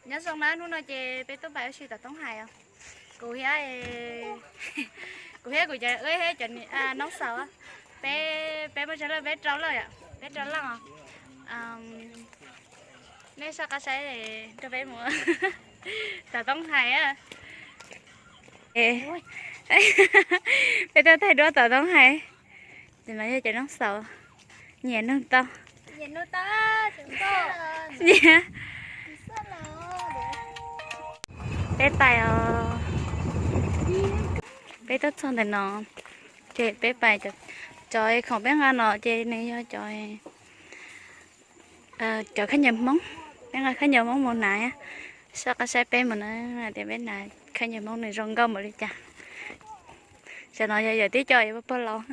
Nyob zoo na, hnub no ces peb tuaj pais ua si tom Toob Hais os. Kuv thiab, kuv thiab kuv cov, wb thiab cov noob xaus, peb, peb muaj tsawg leej, peb rau leej yom, peb rau leej os. Nej soj qab saib, nrog peb mus tom Toob Hais. Peb tuaj thaij duab tom Toob Hais. Ces no yog cov noob xaus, nyiam nug tau. Nyiam, peb pais os. Peb tuaj txog ntawm no, ces peb pais, cov khoom peb nqa no ces nws yog cov, cov khaub ncaws Hmoob, peb nqa khaub ncaws Hmoob mus hnav. Soj qab saib peb mus na, tias peb hnav khaub ncaws Hmoob nws zoo nkauj npaum li cas. Tam no yog yawm tib co yuav pog laus.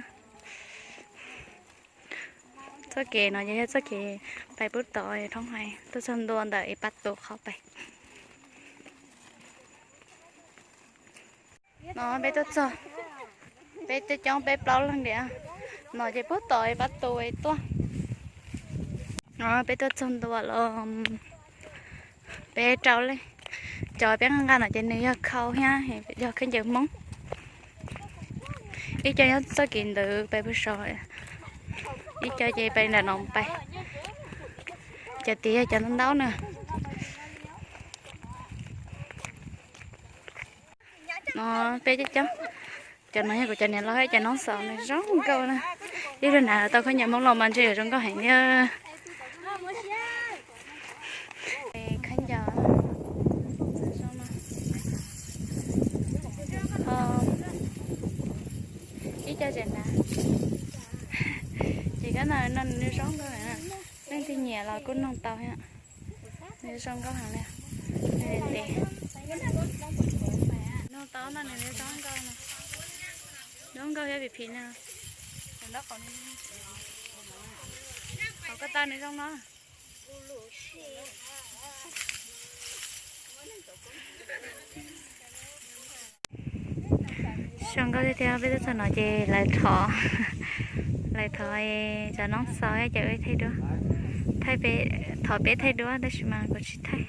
Txoj kev no yog, yog txoj kev pais pub tod Thoob Hais, tuaj txog ntua ntawm ib pab tus qhov pais. No peb tuaj txog, peb coob coob peb plaub leeg tiag. No ces pub tod ib pab tus tuaj. No peb tuaj txog ntua los, peb rau leej. Cov peb nqa no ces nws yog khau thiab yog khaub ncaws Hmoob. Ib co nyob txoj kev ntawd pais puag saud, ib co ces pais ntawm no pais. Cov tid yog cov ntau ntau na. No peb coob coob. Cov no yog kuv cov niam laus thiab cov noob xaus, nws zoo nkauj na. Ib pliag hnav tau khaub ncaws Hmoob los mas ntshe yuav zoo nkauj heev thiab. Khaub ncaws, ib co tseem hnav. Ces kab no nws zoo nkauj heev, leej twg nyiam los kuj noog tau thiab. Nws zoo nkauj heev li, ntev ntev. Noog tau no nws zoo nkauj, zoo nkauj thiab phim phim no. Qhov ko taw nws zoo no. Zoo nkauj tiag tiag, peb tuaj txog no ces lawv thov, lawv thov cov noob xaus cov wb thaij duab, thov peb thaij duab tab sis mas kuv tsis thaij.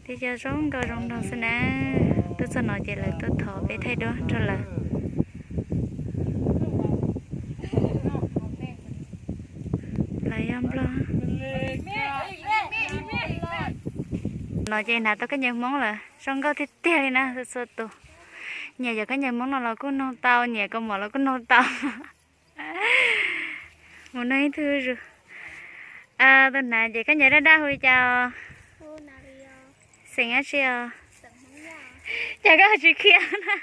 Tib co zoo nkauj zoo nraug xwb na. Tuaj txog no ces lawv tuaj thov peb thaij duab nrog lawv. Lawv yog Nplog. No ces hnav tau khaub ncaws Hmoob lawm, zoo nkauj tiag tiag li na txhua txhua tus. Nyiam cov khaub ncaws Hmoob no los kuj noog tau, nyiam kaus mom los kuj noog tau. Mus noog ib tug zuj zus. Tus hnav ces khaub ncaws daj daj hu li cas os? Xeem dab tsi os? Cas koj tsis qhia na?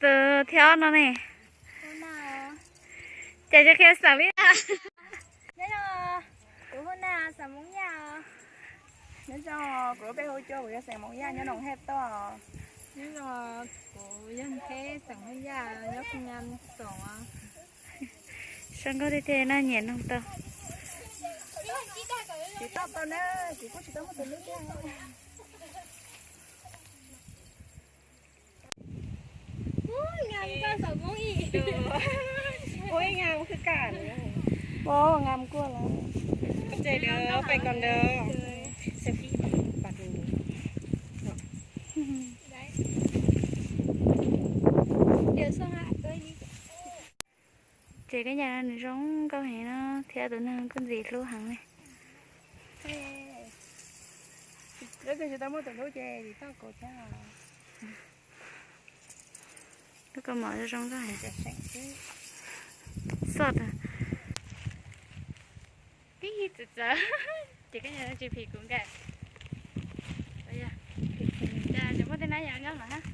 Tus thib ob no ne? Cas tsis qhia xeem li? Nyob zoo, kuv hu na, xeem Hmoob Yaj. Nyob zoo, kuv lub npe hu Cua, kuv yog xeem Hmoob Yaj nyob Noom Hej tuaj. Nyob zoo, kuv yog Ntheb xeem Hmoob Yaj nyob Phoo Nyam Xoom. Zoo nkauj tiag tiag na, nyiam noog tau. Tsis tau tau na, kuv kuj tsis tau muaj tus hlub thiab. Ua ib ngas kuj lawm. Ces pais kos ntawd. Ces koj nyiam nws zoo nkauj heev no thiab tus neeg kuj ntxim hlub heev li. Lub kaus mom zoo nkauj heev. Xoj tib txawv txawv, ces koj nyiam tsis phim kuv nkaus. Ces muaj tej nab yog nkauj mas.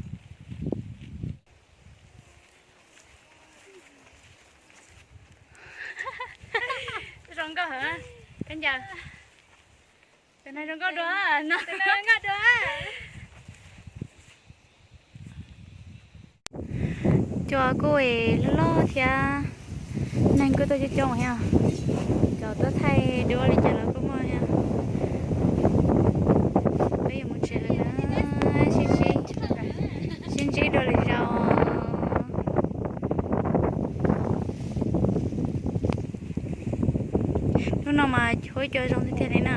Zoo nkauj heev, koj ncaws. Tus no zoo nkauj dua no. Cua kuj loj loj thiab, neeg kuj tuaj coob coob thiab. Cov tuaj thaij duab li cas los kuj muaj thiab. Peb yuav mus tsev lawm na, sib ntsib, sib ntsib dua lwm zaus. Hnub no mas huab cua zoo tiag tiag li na.